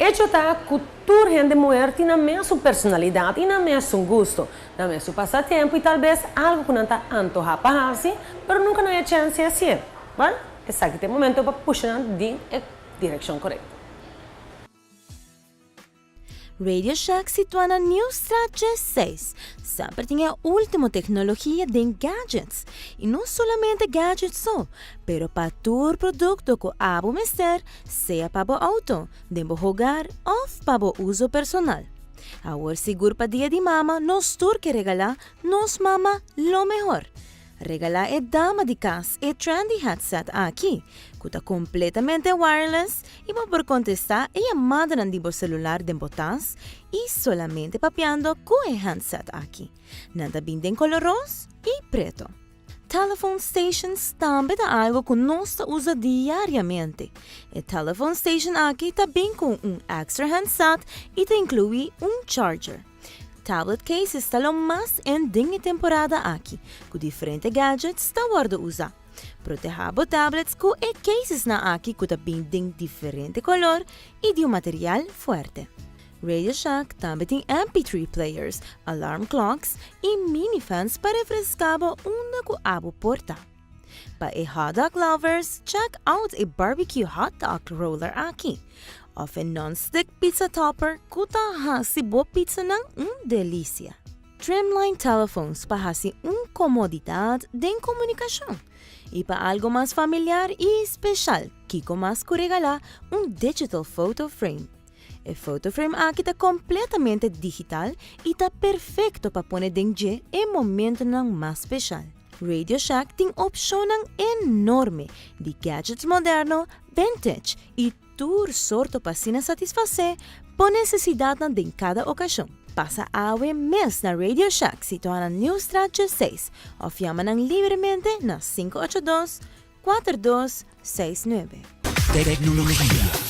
Hecho ta cu tur hende muher tin nan mesun personalidad y nan mesun gusto, nan mesun pasatempo y tal bes algo cu nan ta antoha pa haci, pero nunca nan e chance di hacié. Well, esaki ta e momento pa pusha nan den e direccion corecto. Radio Shack situá na Nieuwstraat 16 semper tin e último teknologia den gadgets. I no solamente gadgets so, pero pa tur produkto ku abo mester, sea pa bo outo, den bo hogar òf pa bo uso personal. Awor sigur pa Dia di Mama nos tur ke regalá nos mama lo mehor. Regalá e dama di kas e trendy headset aki, ku ta kompletamente wireless i bo por kontestá e yamadanan di bo selular den bo tas i solamente papiando ku e handset aki. Nan ta bin den kolor ros i preto. Telephone stations tambe ta algo ku nos ta usa diariamente. E telephone station aki ta bin ku un extra handset i ta inkluí un charger. Tablet cases ta lo mas en den e temporada aki, ku diferente gadgets ta wòrdu usá. Protehá bo tablets ku e casesnan aki ku ta bin den diferente kolor i di un material fuerte. Radio Shack tambe tin MP3 players, alarm clocks i mini fans pa refreská bo unda ku abo por ta. Pa e hot dog lovers, check out e barbecue hot dog roller aki of e non-stick pizza topper ku ta hasi bo pizzanan un delisia. Trimline telephones pa hasi un komodidat den komunikashon. I pa algo mas familiar i speshal, kiko mas ku regalá un digital photo frame. E photo frame aki ta kompletamente digital i ta perfekto pa pone den dje e momentonan mas speshal. Radio Shack tin opshonnan enorme di gadgets moderno, vintage i tur sorto pa asina satisfasé bo nesesidatnan den kada okashon. Pasa awe mes na Radio Shack situá na Nieuwstraat 6 òf yama nan libremente na 582 4269. Tecnologia.